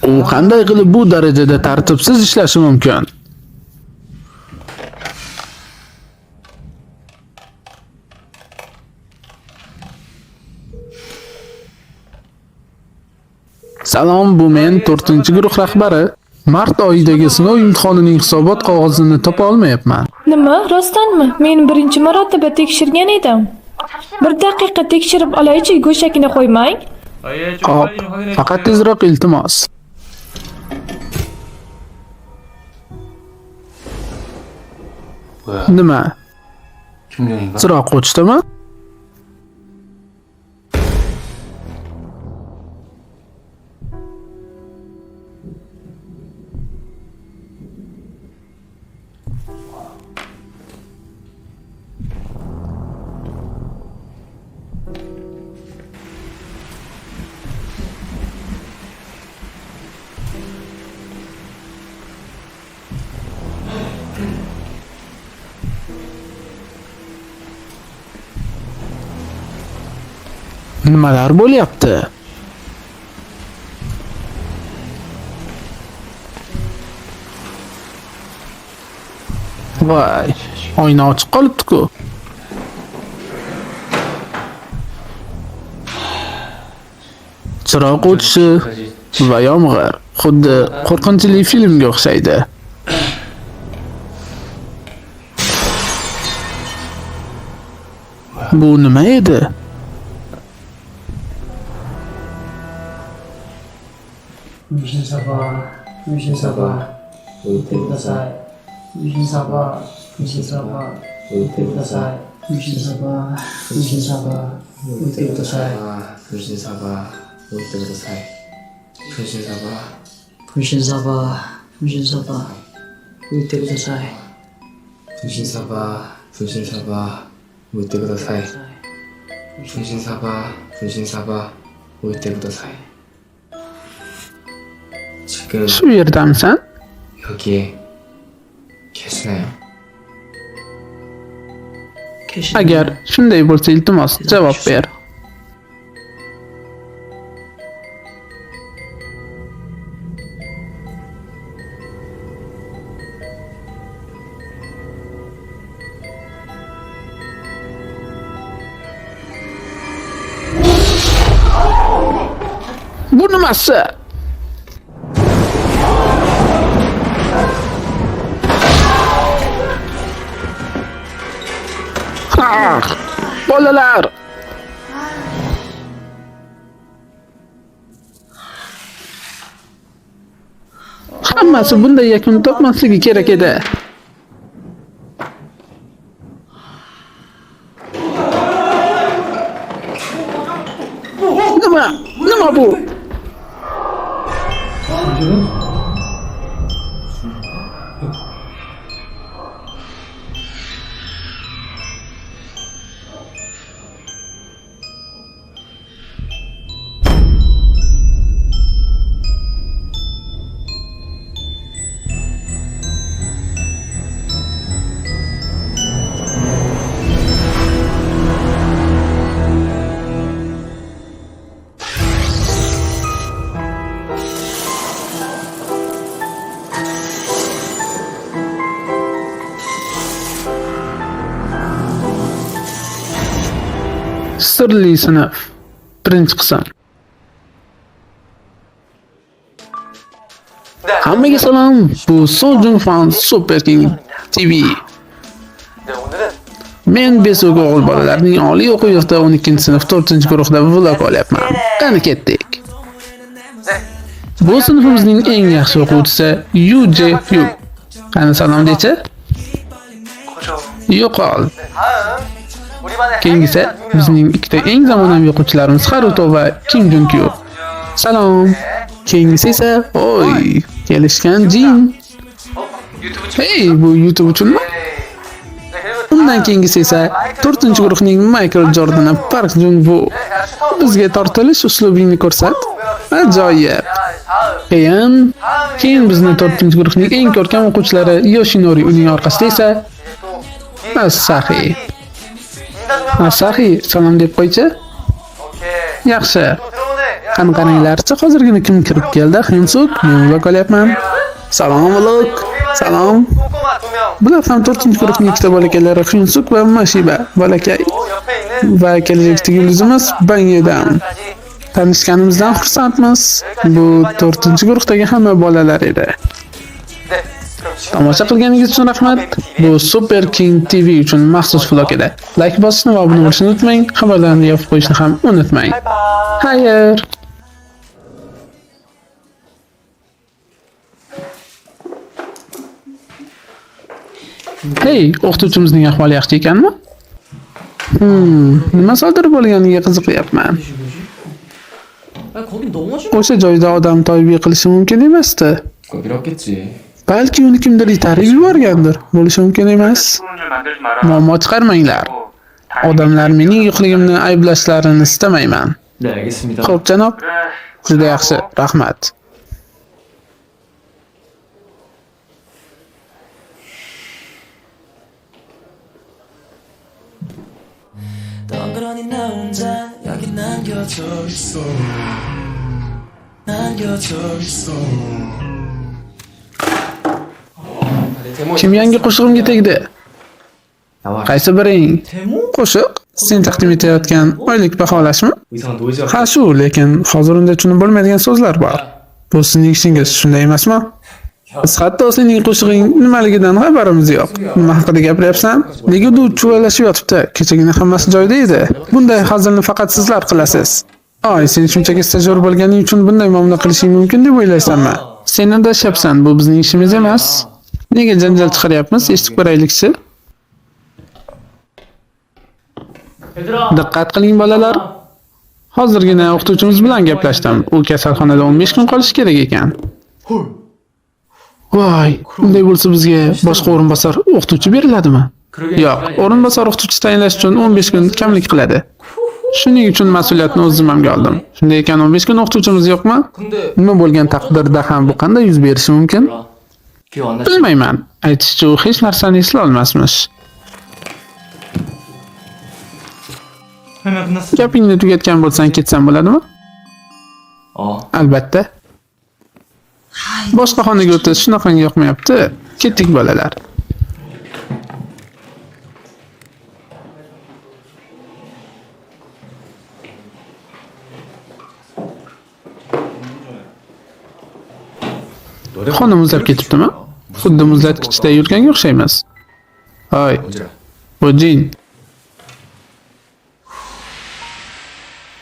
U qanday qilib bu darajada tartibsiz ishlashi mumkin? Salom, bu men 4-guruh rahbari. Mart oyidagi sinov imtihonining hisobot qog'ozini topa olmayapman. Nima, rostdanmi? Men birinchi marotaba tekshirgan edim. Bir daqiqa tekshirib olaychi, go'shakni qo'ymang. 아, 예, 좀 Hop, 빨리 좀 확인해 faqat 주세요. tezroq iltimos. 뭐야? Nima? 중년인가? Chiroq o'chdimi? Nimalar bo'lyapti? Voy, oyna ochiq qolibdi-ku. Chiroq o'chishi va yomg'ir xuddi qo'rqinchli filmga o'xshaydi. Bu nima edi? 64, 64, 64, 64, 64, 64, 64, 64, 64, 94, 94, 94, 94, 94, 94, 94, 94, 94, 94, 94, 94. 지금 Shu yerdamisan? 여기에 계시나요? Agar shunday bo'lsa, iltimos javob ber. Bu nimasi? Ah, bolalar! Hammasi bunday yakun topmasligi kerak edi. Nima? Nima bu? Sirli sinf. Birinchi qism. Hammaga salom. Bu Sojun Fan Super King TV. Men Besug o'g'il bolalarning oliy o'quv yurti 12-sinf 4-guruhda vlog olyapman. Qani ketdik. Bu sinfimizning eng yaxshi o'quvchisi Yu Jae Hyuk. Qani salom dechi? Yo'qol. Keyingisi bizning ikkita eng zamonaviy o'quvchilarimiz Haruto va Kim Jong Kyu. Salom. Keyingisi esa, oy, kelishgan Jin. Hey, bu YouTube uchunmi? Undan keyingisi esa 4-guruhning Michael Jordani Park Jung Woo. Bizga tortilish uslubingni ko'rsat. Ajoyib. Keyin bizni 4-guruhning eng ko'rkam o'quvchilari Yoshinori, uning orqasida esa Asahi. Asahi, salom deb qo'ychi. Yaxshi. Qani qaranglarchi, hozirgina kim kirib keldi? Hyunsuk, men vlog olyapman. Salom vlog. Salom. Bular ham 4-guruhning ikkita bolakaylari Hyunsuk va Mashiba bolakay. Va kelajakdagi yulduzimiz Bang Yedam. Tanishganimizdan xursandmiz. Bu 4-guruhdagi hamma bolalar edi. Tomosha qilganingiz uchun rahmat. Bu Super King TV uchun maxsus vlog edi. Like bosishni va obuna bo'lishni unutmang. Xabarlarni yopib qo'yishni ham unutmang. Xayr. Hey, o'qituvchimizning ahvoli yaxshi ekanmi? Nima sodir bo'lganiga qiziqyapman. 아, 거긴 넘어지면 O'sha joyda odam toyib yiqilishi mumkin emasdi. 거길 없겠지. Balki uni kimdir itarib yuborgandir. Bo'lishi mumkin emas. 소문을 만들지 마라. Muammo chiqarmanglar. Odamlar mening yo'qligimni ayblashlarini istamayman. 네, 알겠습니다. Xo'p, janob, 그래. juda yaxshi, rahmat. 덩그러니 나 혼자 여기 남겨져 있어 남겨져 있어 Kim yangi qo'shig'imga tegdi? 나와. Qaysi biring? 데모? Qo'shiq? Sen taqdim etayotgan oylik baholashmi? 이상한 노이즈가 Ha shu, lekin hozir unda tushunib bo'lmaydigan so'zlar bor. Bu sizning ishingiz, shunday emasmi? Biz hatto sening qo'shig'ing nimaligidan xabarimiz yo'q. Nima haqida gapiryapsan? Nega u chuvalashib yotibdi? Kechagina hammasi joyida edi. Bunday hazilni faqat sizlar qilasiz. Oy, sen shunchaki stajyor bo'lganing uchun bunday muomala qilishing mumkin deb o'ylaysanmi? Sen adashyapsan, bu bizning ishimiz emas. Nega janjal chiqaryapmiz? Eshitib ko'raylikchi. 얘들아. Diqqat qiling bolalar. Hozirgina o'qituvchimiz bilan gaplashdim. U kasalxonada 15 kun qolishi kerak ekan. Voy, unday bo'lsa bizga boshqa o'rinbosar o'qituvchi beriladimi? Yo'q, o'rinbosar o'qituvchi tayinlash uchun 15 kun kamlik qiladi. Shuning uchun mas'uliyatni o'z zimmamga oldim. Shunday ekan 15 kun o'qituvchimiz yo'qmi? 근데 Nima bo'lgan taqdirda ham bu qanday yuz berishi mumkin? 몰라. 기억 안 나지? Bilmayman. Aytishicha u hech narsani eslay olmasmish. 설명 끝났어. Gapingni tugatgan bo'lsang ketsam bo'ladimi? 어. Albatta. Boshqa xonaga o'tish shunaqangi yoqmayapti. Ketdik bolalar. Xona muzlab ketibdimi? Xuddi muzlatgichda yurganga o'xshaymiz. Hoy, 어지러. bu jin.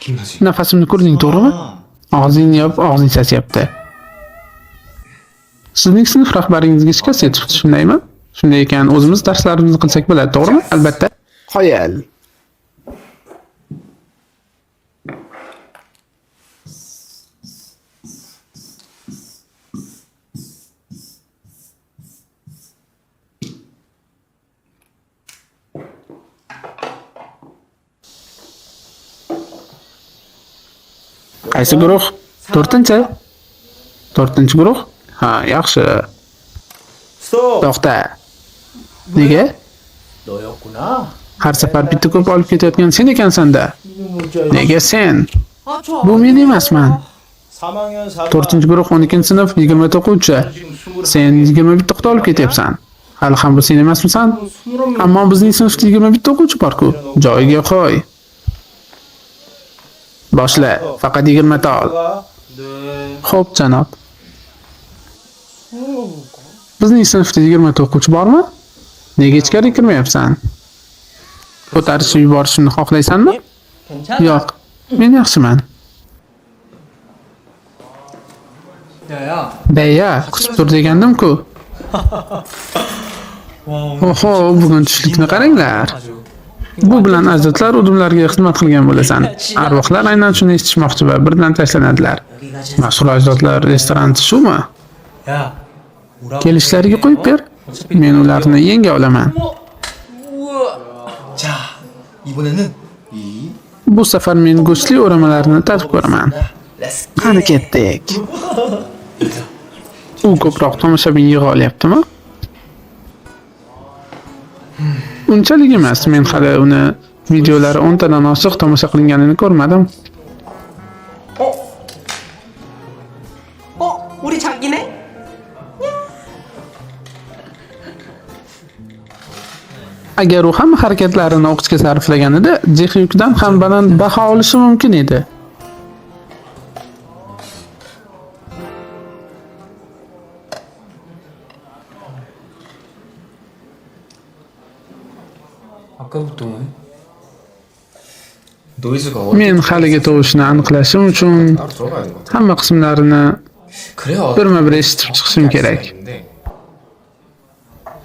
김나지. Nafasimni ko'rding, to'g'rimi? Og'zingni yop, og'zing sasiyapti. Sizning sinf rahbaringizga shikast yetibdi, shundaymi? Shunday ekan, o'zimiz darslarimizni qilsak bo'ladi, to'g'rimi? Albatta. Qoyil. Qaysi guruh? 4-chi. 4-guruh? Ha, yaxshi. To'xta. Nega? Har safar bitta ko'p olib ketayotgan sen ekansan-da. Nega sen? Bu men emasman. 4-guruh 12-sinf 20 o'quvchi. Sen 21 ta quti olib ketyapsan. Hali ham bu sen emasmisan? Ammo bizning sinfda 21 ta o'quvchi bor-ku. Joyiga qo'y. Boshla, faqat 20 ta ol. Xo'p, janob. Bizning sinfda 20 ta o'quvchi bormi? Nega ichkari kirmayapsan? Ko'tarishib yuborishimni xohlaysanmi? Yo'q, men yaxshiman. 야야. Baya, kutib tur degandim-ku. Oho, bugun tushlikni qaranglar. Bu bilan ajdodlar udumlarga xizmat qilgan bo'lasan. Arvohlar aynan shuni eshitishmoqchi va birdan tashlanadilar. Mashhur ajdodlar restorani shumi? 야. 오라고. Kelishlariga qo'yib ber. Men ularni yenga olaman. 자 이번에는 Bu safar men go'shtli o'ramalarni tatib ko'raman. Let's Qani ketdik. U ko'proq tomoshabin yig'a olyaptimi? Unchalik emas. Men hali uni videolari 10 tadan oshiq tomosha qilinganini ko'rmadim. Agar u hamma harakatlarini o'qishga sarflaganida, Jehyukdan ham baland baho olishi mumkin edi. 아까부터 왜? 노이즈가 어디 Men haligi tovushni aniqlashim uchun 따로 들어가야 되는 것 같아. hamma qismlarini 그래요. birma-bir eshitib chiqishim kerak. 있는데.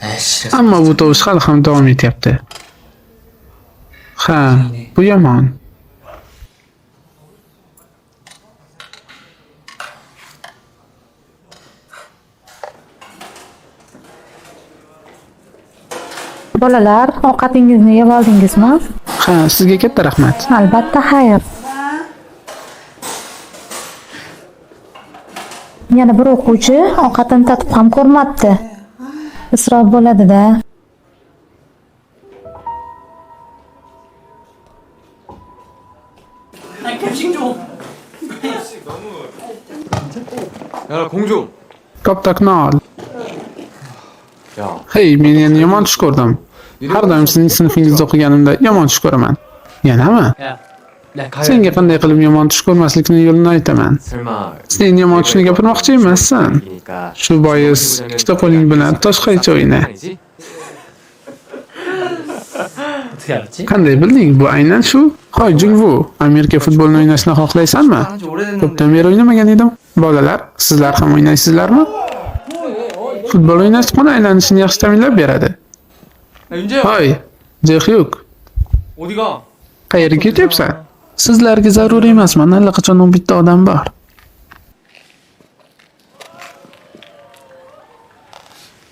에이씨. Ammo bu tovush hali ham davom etyapti. Ha, bu yomon. Bolalar, ovqatingizni yeb oldingizmi? Ha, sizga katta rahmat. Albatta, xayr. Yana bir o'quvchi ovqatini tatib ham ko'rmabdi. Isrof bo'ladi-da. 야, 공 좀. Koptokni ol. 야, Hey, men yana yomon tush ko'rdim. Har doim sizning sinfingizda o'qiganimda yomon tush ko'raman. Yanami? 야, 나 가요. Senga qanday qilib yomon tush ko'rmaslikni yo'lini aytaman. 설마 Sen yomon tushni gapirmoqchi emassan. 이니까 Shu bois ikkita qo'ling bilan toshqaycha o'yna. 아니지? 어떻게 알았지? Qanday bilding? Bu aynan shu. Hoy, Jungwoo, Amerika futbolini o'ynashni xohlaysanmi? 한지 오래됐는데. Ko'pdan beri o'ynamagan edim. Bolalar, sizlar ham o'ynaysizlarmi? Futbol o'ynash qon aylanishini yaxshi ta'minlab beradi. 야, 윤재야. Hoy, Jehyuk, 어디가? qayerga ketyapsan? Sizlarga zarur emasman, allaqachon 11 ta odam bor.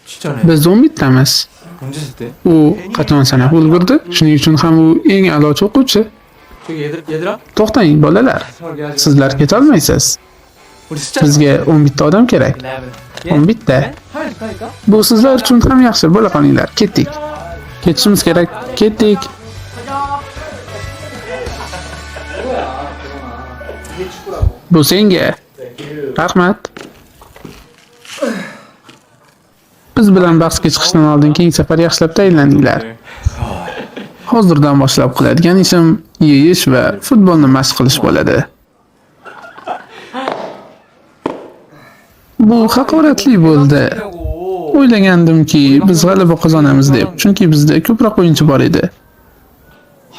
진짜네. Biz 11 tamiz. 언제 샜대? U qachon sanab ulgurdi? Shuning uchun ham u eng a'lochi o'quvchi. 저기 얘들 얘들아. To'xtang, bolalar. 설계하지. Sizlar ketolmaysiz. 우리 숫자. Bizga 11 ta odam kerak. 11. 11 ta. 하면 좋다니까? Bu sizlar uchun ham yaxshi. Bo'la qolinglar. Ketdik. Ketishimiz kerak. Ketdik. Bu senga. Rahmat. Biz bilan bahsga chiqishdan oldin keyingi safar yaxshilab tayinlaninglar. Hozirdan boshlab qiladigan ishim yeyish va futbolni mashq qilish bo'ladi. Bu haqoratli bo'ldi. O'ylagandimki, biz g'alaba qozonamiz deb, chunki bizda ko'proq o'yinchi bor edi.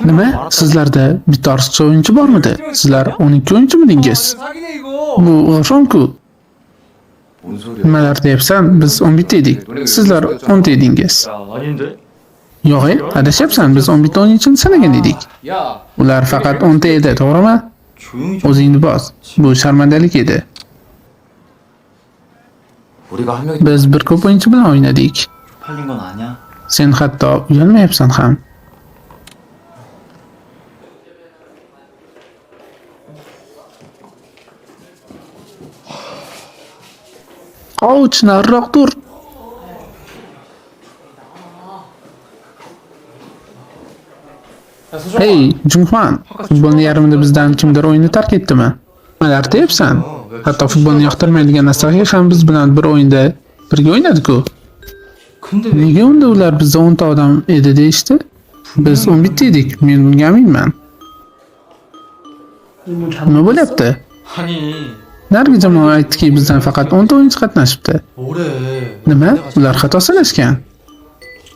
Nima? Sizlarda bitta ortiqcha o'yinchi bormidi? Sizlar 12 o'yinchimidingiz? 사기네 이거. Bu g'ashon-ku. 뭔 소리야? Nimalar deyapsan? Biz 11 ta edik. Sizlar 10 ta edingiz. 야, 아닌데? Yo'q, adashyapsan. Biz 11 ta o'yinchini sanagan edik. 야, Ular faqat 10 ta edi, to'g'rimi? 조용히 좀. O'zingni bos. Bu sharmandalik edi. 우리가 한 명이 Biz bir ko'p o'yinchi bilan o'ynadik. 팔린 건 아니야. Sen hatto uyalmayapsan ham. Qoch, nariroq tur. 야, 소정아. Hey, Jungxuan, futbolni yarmida bizdan kimdir o'yinni tark etdimi? Nimalar deyapsan? Hatto futbolni yoqtirmaydigan Asahi ham biz bilan bir o'yinda birga o'ynadi-ku. 근데 왜 Nega unda ular bizda 10 ta odam edi deyishdi? Biz 11 ta edik, men bunga aminman. Nima bo'lyapti? 아니 Narigi jamoa aytdiki, bizdan faqat 10 ta o'yinchi qatnashibdi. 뭐래? Nima? Ular xato sanashgan.